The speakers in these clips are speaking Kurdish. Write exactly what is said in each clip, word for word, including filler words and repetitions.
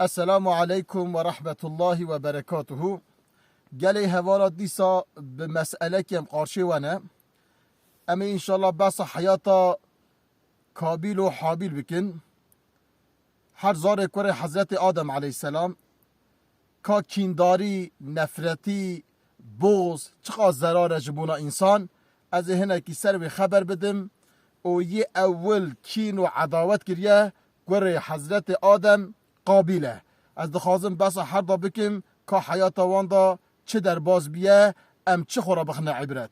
Esselamu aleykum ve rahmetullahi ve berekatuhu. Gelê hevala dîsa bi meselekê em qarşê we ne. Em ê înşallah behsa heyata Kabîl û Habîl bikin. Her zarê kurê Hezretê Adem aleyhisselam, ka kîndarî, nefretî, boz, çiqas zerar e ji bona însan, ez ê hinekî ser wê xeber bidim û yê ewil kîn û edawet kiriye kurê Hezretê Adem Qabîl e. Ez dixwazim behsa her da bikim ka heyata wan da çi derbas biye, em çi xwe re bixine îbret.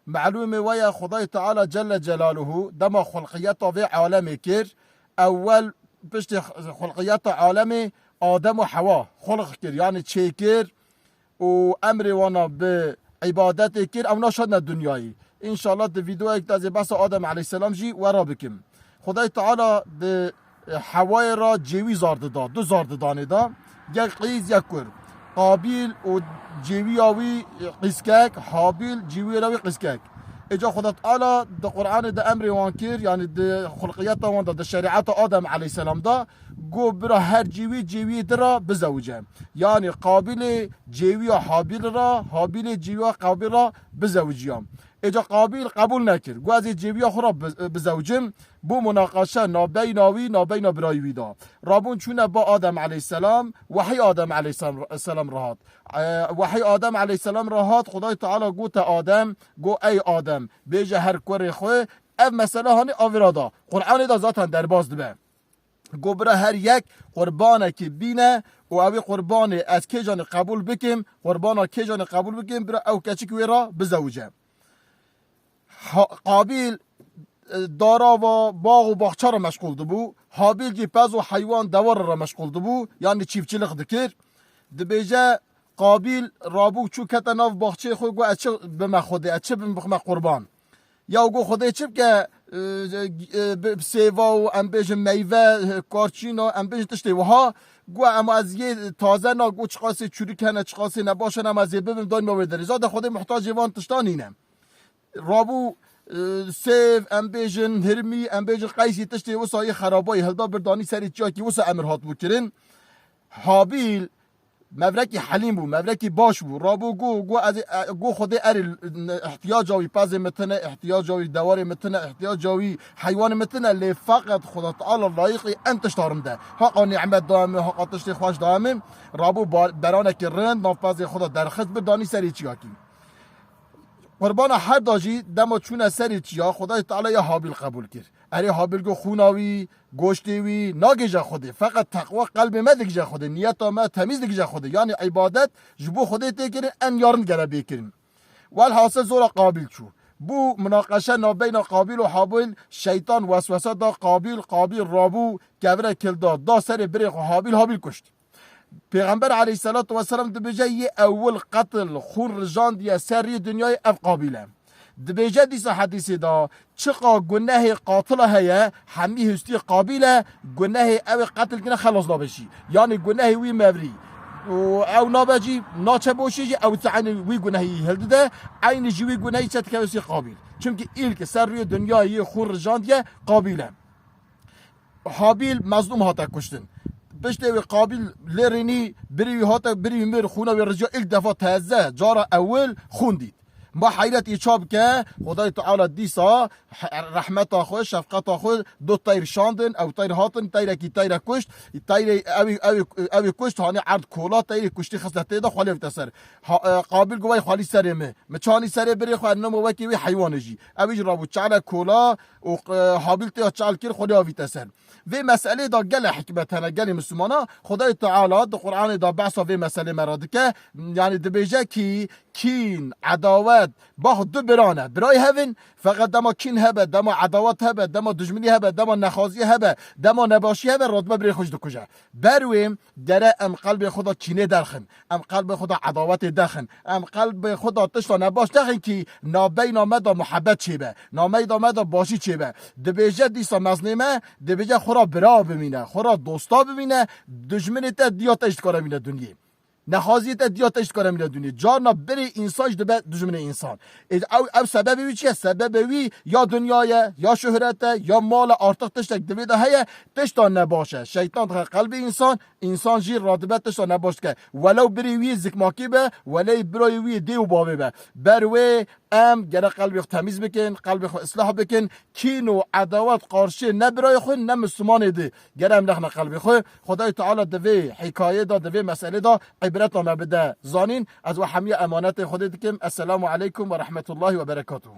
Melûmê we ye, Xwedayê Teala Celle Celaluhu dema xulqiyeta vê alemê kir, ewel piştî xulqiyeta alemê Adem û Hewa xulq kir, yanî çêkir û emrê wana bi îbadetê kir, ew naşandine dinyayê. Înşallah di vîdeoyek de ez ê behsa Adem aleyhisselam jî we re bikim. Xwedayê Teala di, e, Hewayê re cêwî zar dida, du zar didanê de, yek qîz, yek kur. Qabîl û cêwiya wî, e, qîzkek, Habîl cêwiya wî qîzkek. Îca Xweda Teala di Qur'anê de emrê wan kir, yanî di xulqiyeta wan de, di şerîeta Adem aleyhisselam de, got bira her cêwî cêwiyê din re bizewice. Yanî Qabîlê cêwiya Habîl re, Habîlê cêwiya Qabîl re bizewiciya. Îca Qabîl qebûl nekir. Got ez ê cêwiya xwe re bi-, bizewicim. Bû munaqeşe nabeyna wî, nabeyna birayê wî de. Rabûn çûne ba Adem aleyhisselam, wehî Adem aleyhisselam re hat. E, wehî Adem aleyhisselam re hat, Xwedayê Teala gote Adem, got ey Adem, bêje her kurê xwe, ev mesele hanî avira da. Qur'anê de zaten derbas dibe. Got bira her yek qurbanekî bîne û ew ê qurbanê ez kêjanê qebûl bikim, qurbana kêjanê qebûl bikim, bira ew keçik wê re bizewice. Ha-, Qabîl, e, darava, bax û baxça re meşxûl dibû. Habîl jî pez û heywan, dewar re meşxûl dibû. Yanî çîfçilik dikir. Dibêje, Qabîl rabû çû kete nav baxçeyê xwe, got, ez çi bime Xwedê, ez çi bim bixime qurban. Ya got, Xwedê çi bike, e, e, bi, bi sêva û em bêjin meyve, e, karçîna, em bêjin tiştê wiha. Got, ema ez yê taze na, got, çiqasê çûrik hene, çiqasê nebaş hene, ema ez ê bibim, dayma wê derê. Zaten Xwedê muhtacê van tiştan nîne. Rabû, e, sêv, em bêjin hirmî, em bêjin qeysî, tiştê wisa yê xerabayî hilda bir danî serê çiyakî, wisa emir hatibû kirin. Habîl mevrekî helîm bû, mevrekî baş bû. Rabû got, got ez ê, e, got Xwedê erê, ihtiyaca wî pezê min tune, ihtiyaca wî dewarê min tune, ihtiyaca wî heywanê min tune, lê feqet Xweda Teala layiqî en tişta rin de. Haqa nîmet daye min, haqa tiştê xweş daye min. Rabû ba-, beranekî rind nav pezê xwe de derxist, bir danî serê çiyakî. Qurbana her da jî dema çûne serê çiya, Xwedayê Teala ya Habîl qebûl kir. Erê Habîl got, xûna wî, goştê wî nagêje Xwedê. Feqet teqwa qelbê me digije Xwedê, niyeta me temîz digije Xwedê. Yanî îbadet ji bo Xwedê tê kirin, en ya rind gere bê kirin. Welhasil zora Qabîl çû. Bû munaqeşe nabeyna Qabîl û Habîl, şeytan weswese da Qabîl, Qabîl rabû, kevre hilda, da serê birê xwe Habîl, Habîl kuşt. Pêxember aleyhisselatu vesselam dibêje, yê ewil qetil xûn rijandiye ser rî dinyayê ev Qabîl e. Dibêje dîsa hedîsê de, çiqa gunehê qatila heye, hemî hustî Qabîl e, gunehê ew ê qetil kine xelas nabe jî. Yanî gunehê wî mevrî û ew nabe jî, naçe boşî jî, ew ti eynî wî gunehî hildide, eynî jî wî gunehî çe dikeve hustî Qabîl. Çimkî îlk ser rûyê dinyayê yê xûn rijandiye Qabîl e. Habîl mezlûm hate kuştin. Piştê wê Qabîl lê rênî, birî wî hate, birî wî mir, xûna wê rijiya, ilk defa teze, cara ewil xûn dît. Ma heyret î ça bike, Xwedayê Teala dîsa he-, rehmeta xwe, şefqeta xwe, du teyr şandin, ew teyr hatin, teyrekî teyre kuşt, teyrê, ew ê, ew ê, ew ê kuşt, hanî erd kola, teyrê kuştî xiste tê de, xwelê vite ser. Ha, e, Qabîl got, wey xwelî serê min. Min çanî serê birê xwe, nemo wekî wî heywanê jî. Ew jî rabû çale kola, û, e, Habil tê ya çal kir, Xwedê avîte ser. Vê meselê de gelek hikmet hene, gelê Mislimana. Xwedayê Teala di Qur'anê de behsa vê meselê me re dike. Yanî dibêje kî kîn, edawet, bax du biran e. Birayê hev in, feqet dema kîn hebe, dema edawet hebe, dema dijminî hebe, dema nexwaziyê hebe, dema nebaşî hebe, radbe birê xwe jî dikuje. Ber wê gere em qelbê xwe de kînê derxin, em qelbê xwe de edawetê derxin, em qelbê xwe de tişta nebaş derxin kî nabeyna me de muhebet çêbe, nabeyna me de başî çêbe. Dibêje dîsa meznê me, dibêje xwe re bira bimîne, xwe re dosta bimîne, dijminê te diya te jî dikare bimîne dinyê. Nexwaziyê te diya tişt kare mîne dunê. Carna birê însan jî dibe dijminê însan. Ê, ew, ew sebebê wî çi ye? Sebebê wî ya dinya ye, ya şuhret e, ya mal e, artık tiştek di vê de heye, tişta nebaş e. Şeytan dixe qelbê însan, însan jî radibe tişta nebaş dike. Welew birê wî zikmakî be, welew birayê wî dê û bavê be. Ber wê em gerek qelbê xwe temîz bikin, qelbê xwe islah bikin. Kîn û edawet qarşiyê ne birayê xwe, ne Mislimanê dê. Gere em nexne qelbê xwe. Xwedayê Teala di vê hikayê de, di vê meselê de îbreta me bide zanîn. Ez we hemiya emanetê Xwedê dikim. Esselamu aleykum ve rahmetullahi ve berekatuhu.